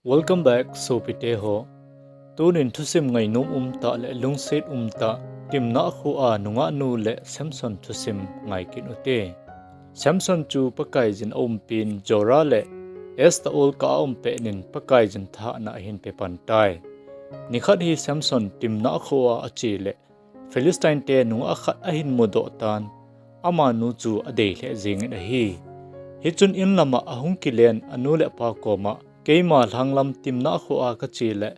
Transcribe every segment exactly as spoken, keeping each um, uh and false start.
Welcome back, sopite ho. Tunin thusim ngainom umtah le lungset umtah Timnah khoa nungahnu le Samson thusim ngai kit ute. Samson chu Pakaiyin aumpin Jorah le Estaol kah a aum petnin Pakaiyin thahatna ahin pepan tai. Nikhat hi Samson Timnah khoa ache le Philistine te nungah khat ahin mudoh tan, amanu chu adei lheh jengin ahi. Hichun inlama ahung kilen anu le apa koma, keima lhanglam Timnah khoa kache le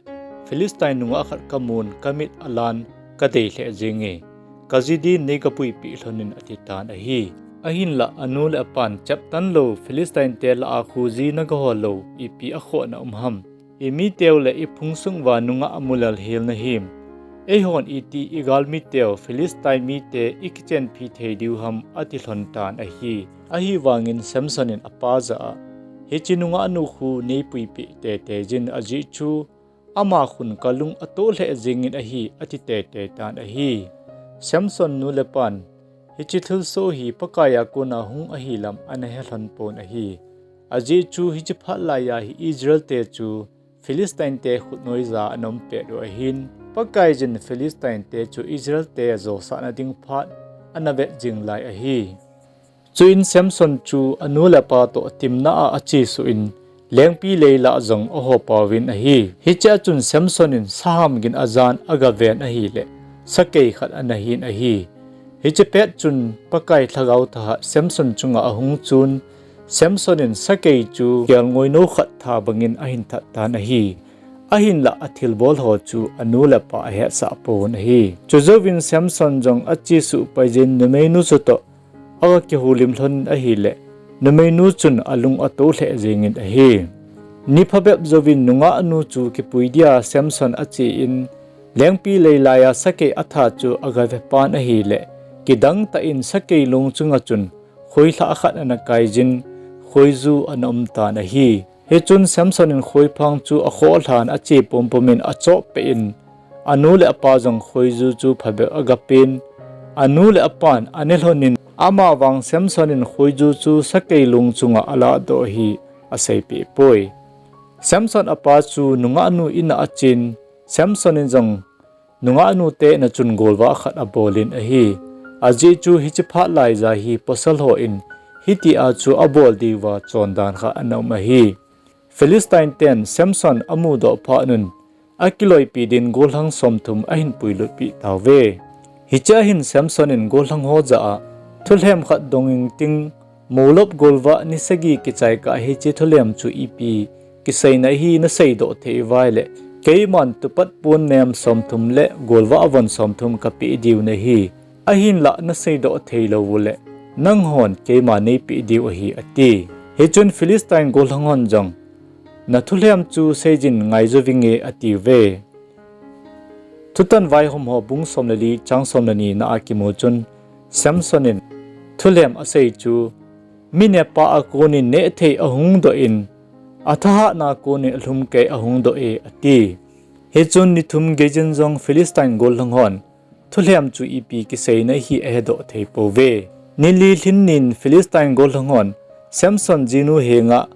Philistine nungah khat kamun kamit alan kadei lheh jenge, kaji din nei kapuipeh lhonin ati tan ahi. Ahinla anu le apan cheptan lou Philistine te lah a khu ji nagahol lou ipi akhohna um ham. Imiteu le iphung sung uva nungah amulel hel nahim. Eihon iti igalmiteu Philistine mite ikichenpi thei diu ham ati lhon tan ahi. Ahivangin Samson in apa jah a, hiche nungahnu khu neipuipeh teitei jin ajeh chu ama khun kalung atoh lheh jengin ahi ati teitei tan ahi. Samson nu le pan, hiche thilsoh hi Pakaiya kona hung ahi lam ana he lhon pon ahi. Ajeh chu hiche phat laiya hi Israel te chu Philistine te khut noija ana um pet u ahin, Pakaiyin Philistine te chu Israel te ajosahna ding phat ana vet jing lai ahi. Chuin Samson chu anu le apa toh Timnah a achesuh in, lengpi lei lah jong ahopauvin ahi. Hichea chun Samson in saham gin ajan agaven ahile, sakei khat ana hin ahi. Hiche pet chun Pakai lhagao thahat Samson chunga ahung chun, Samson in sakei chu kelngoinou khat tha bangin ahin that tan ahi. Ahinla athilbol ho chu anu le apa ahetsah pon ahi. Chujouvin Samson jong achesuh paiyin numeinu chutoh agakihoulim lhonin ahile, numeinu chun alung ato lheh jengin ahi. Ni phabep jouvin nungahnu chu kipui dia Samson achen, lengpi lei laiya sakei atha chu agavepan ahile, kidangtah in sakei long chunga chun khoilhah khat ana kaiyin, khoiju ana umtan ahi. Hichun Samson in khoiphang chu akhoh lhan ache pumpumin achoppeh in, anu le apa jong khoiju chu phabep agapen, anu le apan ane lhonin, amavang Samson in khoiju chu sakei long chunga alahdoh ahi aseipeh poi. Samson apa chu nungahnu in'a achen, Samson in jong nungahnu te in'a chun golvah khat abolin ahi. Ajeh chu hiche phat laiya hi pasal hon hitia chu abol diuva chondan khat ana um ahi. Philistine ten Samson amudoh phatnun, akiloipi din gollhang somthum ahin puilutpeh tauve. Hichea hin Samson in gollhang ho jah a, thulhem khat dong ingting, molop golvah ni sagi kichai kah hiche thulhem chu ipi kiseina ahi naseidoh thei uva ahile, keiman tupat pon nem somthum le golvah von somthum kapeh diu nahi. Ahinlah naseidoh theilou uleh, nanghon keima neipeh diu ahi, ati. Hichun Philistine gollhang hon jong, nathulhem chu seijin ngaijo vinge, atiuve. Thutan Vaihom ho bung som le li chang som le ni na a kimu chun, Samson in thulhem asei chu, mi nepa a konin nehthei ahung doh in, athahatna a konin alhumkei ahung doh e, ati. Hichun ni thum geijin jong Philistine gollhang hon thulhem chu ipi kiseina ahi ahedoh thei pouve. Ni li lhin nin Philistine gollhang hon Samson jinu henga,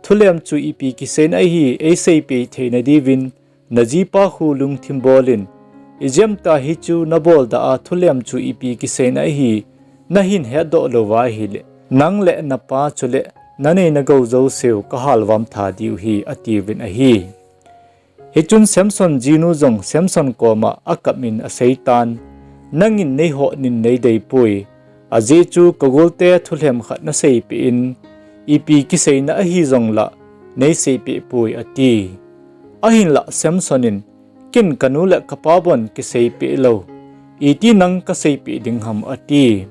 thulhem chu ipi kiseina ahi eiseipeh theina diuvin, najipa khu lungthim bolin, ijemtia hichu nabol da a thulhem chu ipi kiseina ahi nahin hetdoh louva ahile, nang le napa chule nanei nagou jouseu kahalvam tha diu ahi, atiuvin ahi. Hichun Samson jinu jong Samson koma akapin aseitan, nangin neihotnin neideipoi, ajeh chu kagolte thulhem khat naseipeh in, ipi kiseina ahi jonglah neiseipeh poi, ati. Ahinlah Samson in, ken kanu le kapa bon kiseipeh lou, iti nang kaseipeh ding ham, ati.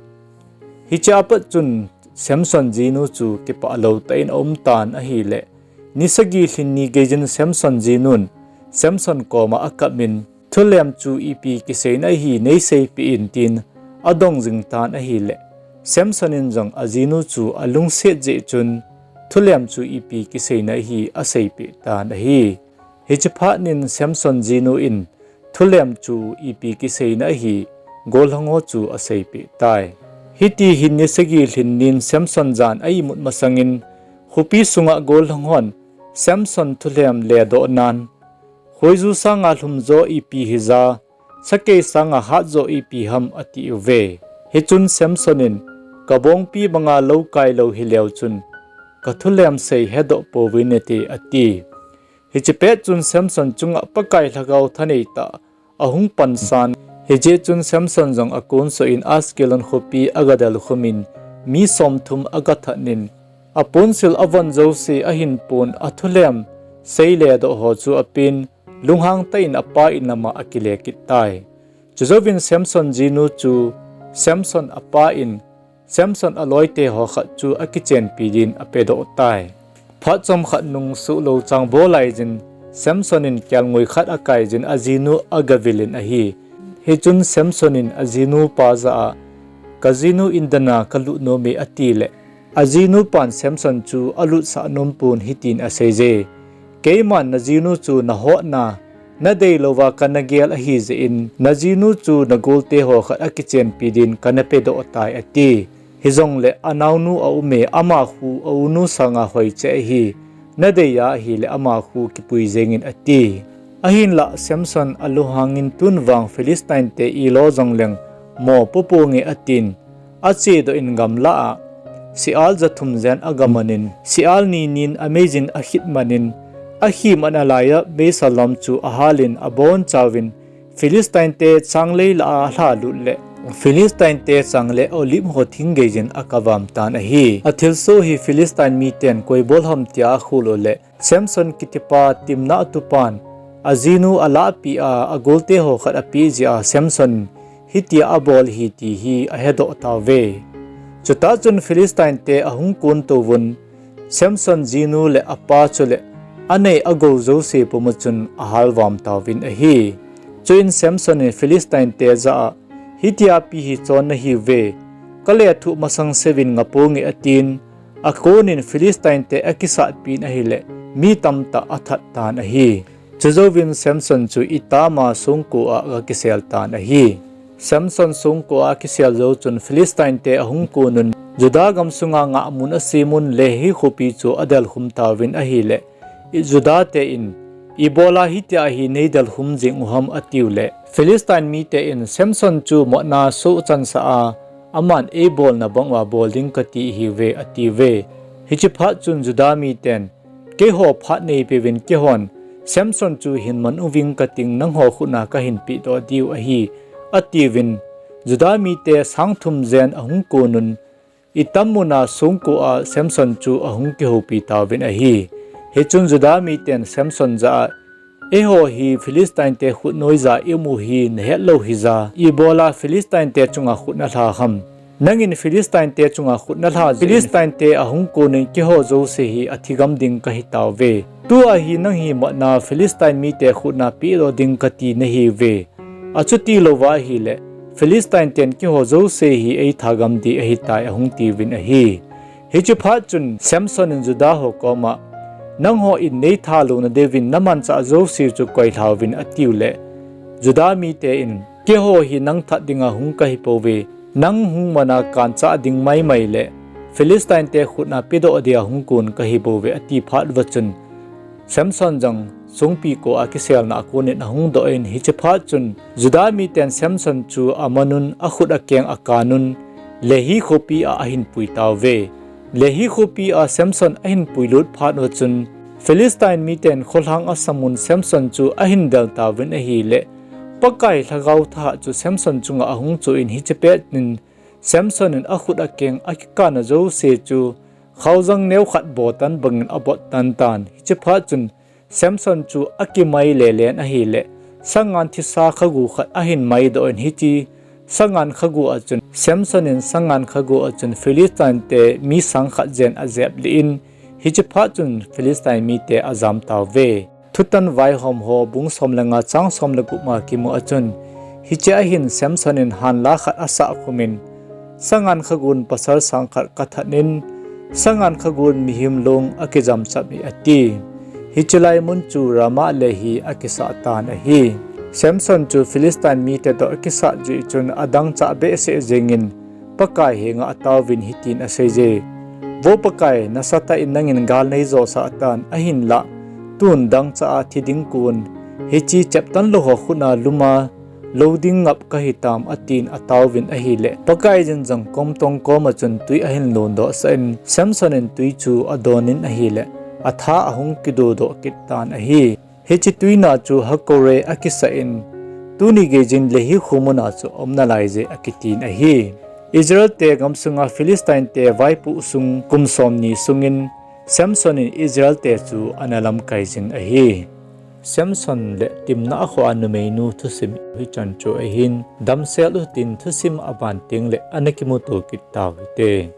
Hichea pat chun Samson jinu chu kipah lou tah in aumtan ahile, ni sagi lhin ni geijin Samson jinun Samson koma akapin, thulhem chu ipi kiseina ahi neiseipeh in, tin adong jingtan ahile, Samson in jong ajinu chu alungset jeh chun, thulhem chu ipi kiseina ahi aseipeh tan ahi. Hiche phatnin Samson jinu in thulhem chu ipi kiseina ahi gollhang ho chu aseipeh tai. Hiti hin ni sagi lhin nin Samson jan a imut masangin, khopi sunga gollhang hon Samson thulhem ledoh nan, khoiju sanga lhumjo ipi hija, sakei sanga hatjo ipi ham atiuve. Hichun Samson in, kabongpi banga lou kailou hileu chun, kathulhem sei hedoh pouvin nate ati. Hiche pet chun Samson chunga Pakai lhagao thaneitah ahung pansan. Hiche chun Samson jong akonsoh in Askelon khopi agadelkhumin, mi somthum agathatnin, aponsil avon jouse ahinpon, athulhem sei ledoh ho chu apen, lunghang tah in apa in lama akile kit tai. Chujouvin Samson jinu chu Samson apa in Samson aloite ho khat chu akichenpi din apedoh tai. Phat chomkhat nung suhlou chang bolai jin, Samson in kelngoi khat akaijin ajinu agavilin ahi. Hichun Samson in ajinu pa jah a, kajinu indana kalut nome atile, ajinu pan Samson chu alutsah nompon hitin aseije, keiman najinu chu nahotna, nadeilouva kanagel ahijeh in, najinu chu nagolte ho khat akichenpi din kanapedoh tai ati. Hijongle anaonu aume, ama khu aunu sanga hoicheh ahi, nadeiya ahile ama khu kipui jengin ati. Ahinlah Samson alunghangin tunvang Philistine te ilo jongleng mo poponge atin, achedoh in gamlah a, sial jathum jen agamanin, sial ni nin ameijin akhitmanin, akhimat nalaiya meisa lom chu ahalin abonchauvin, Philistine te changlei lah a alhalut le, Philistine te chang le Olive ho thing geijin akavam tan ahi. Athilsoh hi Philistine miten koi bol ham tia akhol ule, Samson kitipa Timna tupan ajinu alahpeh a, agolte ho khat apeh jeh a Samson hitia abol ahi ti hi ahedoh tauve. Chutah chun Philistine te ahung kontouvun, Samson jinu le apa chule anei agou jouse puma chun ahalvam tauvin ahi. Chuin Samson in Philistine te jah a, hitia ipi hichon nahiuve, kalethuh masang seuvin ngaponge atin, akonin Philistine te akisatpin ahile, mi tamtah athat tan ahi. Chujouvin Samson chu itama songko a akisel tan ahi. Samson songko a akisel jou chun Philistine te ahung konun, Juda gamsunga ngahmun asemun Lehi khopi chu adelkhum tauvin ahile, Juda te in, ibola hitia hi neidelkhum jing uham atiule, Philistine mite in Samson chu motna sohchansah a, aman eibolna banga bol ding kati ahiuve atiuve. Hiche phat chun Juda miten, keiho phat neipeuvin, keihon Samson chu hinman uving kating, nangho khutna kahin pehdoh diu ahi, atiuvin, Juda mite sangthum jen ahung konun, itam muna songko a Samson chu ahung kihoupi tauvin ahi. Hichun Juda miten Samson jah a, eiho hi Philistine te khut noija ium u hi nahet lou hija, ibola Philistine te chunga khut nalha ham? Nangin Philistine te chunga khut nalha jeh in, Philistine te ahung konin keiho jouse hi athigam ding kahitauve. Tua hi nang hi motna Philistine mite khutna pehdoh ding kati nahiuve. Achutilouva ahile, Philistine ten keiho jouse hi eitha gam ding ahitai, ahung tiuvin ahi. Hiche phat chun Samson in Juda ho koma, nanghon neitha louna diuvin namanchah jouse chu koilhauvin atiule, Juda mite in, keiho hi nang that dinga hung kahipouve, nang hung mana kanchah ding maimai le Philistine te khutna pedoh dia hung kon kahibouve ati phat uva chun, Samson jong songpiko a kiselna a konin ahung doh in, hiche phat chun Juda miten Samson chu amanun, akhut akeng akanun, Lehi khopi a ahin pui tauve. Lehi khopi a Samson ahin puilut phat uva chun, Philistine miten kholhang asamun Samson chu ahin del tauvin ahile, Pakai lhagao thahat chu Samson chunga ahung chuh in, hiche petin Samson in akhut akeng akikana jouse chu khaojang neokhat botan bangin abottan tan. Hiche phat chun Samson chu akimai lelen ahile, sangan thisa khagu khat ahin maidoh in, hiche sangan khagu a chun Samson in sangan khagu a chun Philistine te mi sang khat jen ajep lih in, hiche phat chun Philistine mite ajam tauve. Thutan Vaihom ho bung som le nga chang som le gup ma kimu a chun, hiche ahin Samson in hanla khat asah khumin, sangan khagun pasal sang khat kathat in, sangan khagun mihem long akijam chap e ati. Hiche lai mun chu Ramah Lehi akisah tan ahi. Samson chu Philistine mite toh akisat jeh chun adangchah behseh jengin Pakai henga ataovin hitin aseije, Vo Pakai, nasatah in nangin gal neijosah tan, ahinlah tun dangchah a thi ding kon, hiche cheptan lou ho khut a lum a lou ding ngap kahitam, atin ataovin ahile, Pakaiyin jong komtong koma chun twi ahin londohsah in, Samson in twi chu adon in ahile, atha ahung kidodoh kit tan ahi. Hiche twina chu Hakore akisah in, tuni geiyin Lehi khomun a chu aum nalaiye akitin ahi. Israelte gamsunga Philistine te vaipoh sung kum somni sungin Samson in Israelte chu ana lamkai jin ahi. Samson le Timna akhoa numeinu thusim hichan chu ahin, damsel utin thusim aban tengle ana kimuto kit tau hite.